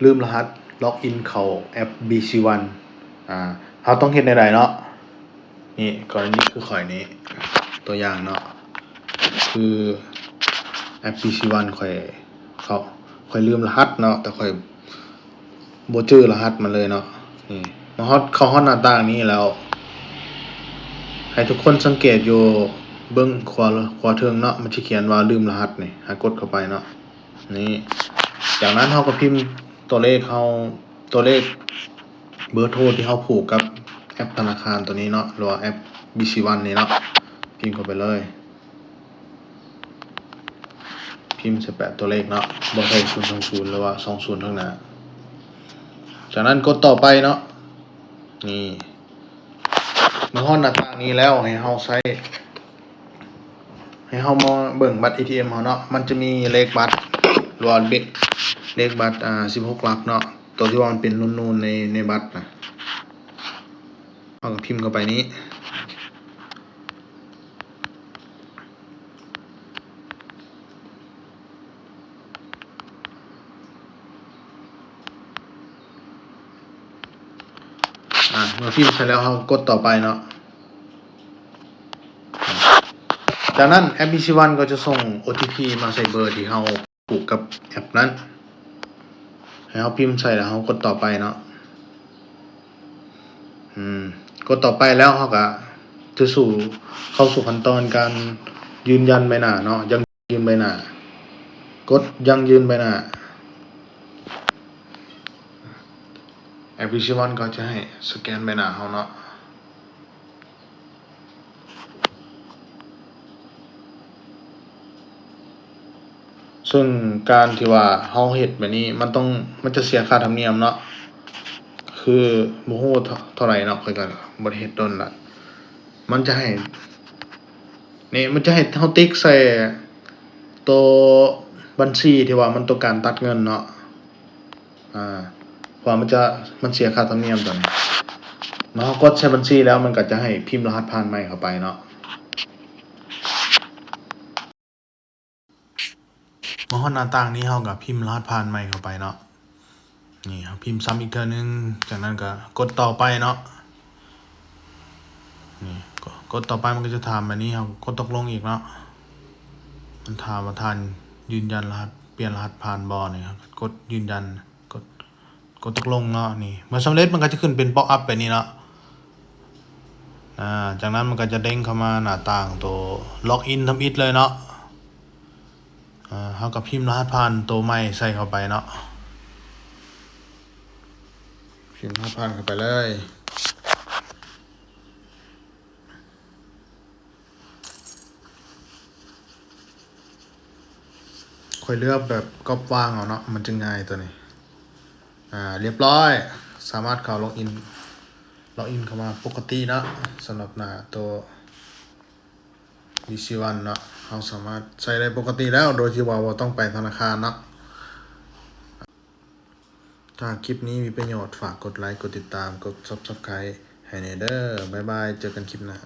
ລືມລະຫັດລັອກອິນເຂົ້າແອັບ ບີຊີວັນ ອາ ເຮົາຕ້ອງເຮັດແນວໃດເນາະ? ນີ້ ກໍລະນີຄືຂ້ອຍນີ້ ຕົວຢ່າງເນາະ ຄືແອັບ ບີຊີວັນ ຂ້ອຍເຂົ້າ ຂ້ອຍລືມລະຫັດເນາະ ແຕ່ຂ້ອຍບໍ່ຈື່ລະຫັດມັນເລີຍເນາະ. ນີ້ ມາຮອດ ເຂົ້າຮອດໜ້າຕ່າງນີ້ແລ້ວ ໃຫ້ທຸກຄົນສັງເກດຢູ່ເບື້ອງຂວາ ຂວາເທິງເນາະ ມັນຈະຂຽນວ່າລືມລະຫັດນີ້ ໃຫ້ກົດເຂົ້າໄປເນາະ. ນີ້ ຈາກນັ້ນເຮົາກໍພິມຕົວເລກເຮົາ ຕົວເລກເບີໂທທີ່ເຮົາຜູກກັບແອັບທະນາຄານຕົວນີ້ເນາະ ຫຼືວ່າແອັບ ບີຊີວັນ ນີ້ເນາະ ພິມເຂົ້າໄປເລີຍ ພິມໃສ່ແປດຕົວເລກເນາະ ບໍ່ໃສ່ສູນສອງສູນ ຫຼືວ່າສອງສູນທາງໜ້າ. ຈາກນັ້ນກົດຕໍ່ໄປເນາະ. ນີ້ ມາຮອດໜ້າຕ່າງນີ້ແລ້ວ ໃຫ້ເຮົາໃຊ້ ໃຫ້ເຮົາມາເບິ່ງບັດເອທີເອັມເຮົາເນາະ ມັນຈະມີເລກບັດ ຫຼືວ່າເບ ເລກບັດ ອາ ສິບຫົກຫຼັກເນາະ ຕົວທີ່ວ່າມັນເປັນນູນໆ ໃນ ໃນບັດນະ ເຮົາກໍພິມເຂົ້າໄປນີ້. ອາ ເມື່ອພິມໃສ່ແລ້ວ ເຮົາກົດຕໍ່ໄປເນາະ. ຈາກນັ້ນແອັບ ບີຊີວັນ ກໍຈະສົ່ງໂອທີພີມາໃສ່ເບີທີ່ເຮົາຜູກກັບແອັບນັ້ນ ໃຫ້ເຮົາພິມໃສ່ແລ້ວເຮົາກົດຕໍ່ໄປເນາະ. ອືມ ກົດຕໍ່ໄປແລ້ວເຮົາກະຈະສູ່ ເຂົ້າສູ່ຂັ້ນຕອນການຢືນຢັນໃບໜ້າເນາະ ຢັ້ງຢືນໃບໜ້າ ກົດຢັ້ງຢືນໃບໜ້າ. ແອັບ ບີຊີວັນ ກໍຈະໃຫ້ສະແກນໃບໜ້າເຮົາເນາະ. ເຊິ່ງການທີ່ວ່າເຮົາເຮັດແບບນີ້ ມັນຕ້ອງ ມັນຈະເສຍຄ່າທຳນຽມເນາະ ຄືບໍ່ຮູ້ເທົ່າ ເທົ່າໃດເນາະ ຂ້ອຍກໍບໍ່ໄດ້ເຮັດດົນລະ. ມັນຈະໃຫ້ ນີ້ ມັນຈະໃຫ້ເຮົາຕິກໃສ່ໂຕບັນຊີທີ່ວ່າມັນຕ້ອງການຕັດເງິນເນາະ. ອາ ເພາະວ່າມັນຈະ ມັນເສຍຄ່າທຳນຽມຕົວນີ້. ເມື່ອເຮົາກົດໃສ່ບັນຊີແລ້ວ ມັນກໍຈະໃຫ້ພິມລະຫັດຜ່ານໃໝ່ເຂົ້າໄປເນາະ. ມາຮອດໜ້າຕ່າງນີ້ ເຮົາກໍພິມລະຫັດຜ່ານໃໝ່ເຂົ້າໄປເນາະ. ນີ້ ເຮົາພິມຊ້ຳອີກເທື່ອໜຶ່ງ ຈາກນັ້ນກໍກົດຕໍ່ໄປເນາະ. ນີ້ ກົດຕໍ່ໄປ ມັນກໍຈະຖາມແບບນີ້ ເຮົາກົດຕົກລົງອີກເນາະ. ມັນຖາມວ່າທ່ານຢືນຢັນລະຫັດ ປ່ຽນລະຫັດຜ່ານບໍ່ ນີ້ ເຮົາກໍກົດຢືນຢັນ ກົດ ກົດຕົກລົງເນາະ. ນີ້ ເມື່ອສຳເລັດ ມັນກໍຈະຂຶ້ນເປັນປັອບອັບແບບນີ້ເນາະ. ອາ ຈາກນັ້ນມັນກໍຈະເດັ້ງເຂົ້າມາໜ້າຕ່າງໂຕລັອກອິນທຳອິດເລີຍເນາະ. ອາ ເຮົາກໍພິມລະຫັດຜ່ານໂຕໃໝ່ໃສ່ເຂົ້າໄປເນາະ. ພິມລະຫັດຜ່ານເຂົ້າໄປເລີຍ. ຂ້ອຍເລືອກແບບກັອບວາງເອົາເນາະ ມັນຈະງ່າຍຕົວນີ້. ອາ ລຽບຮ້ອຍ ສາມາດເຂົ້າລັອກອິນ ລັອກອິນເຂົ້າມາປົກກະຕິເນາະ. ສຳລັບໜ້າໂຕ ບີຊີວັນ ເນາະ ເຮົາສາມາດໃຊ້ໄດ້ປົກກະຕິແລ້ວ ໂດຍທີ່ວ່າບໍ່ຕ້ອງໄປທະນາຄານເນາະ. ຖ້າຄລິບນີ້ມີປະໂຫຍດ ຝາກກົດໄລ ກົດຕິດຕາມ ກົດ Subscribe ໃຫ້ແດ່ເດີ. ບາຍບາຍ ເຈີກັນຄລິບໜ້າ.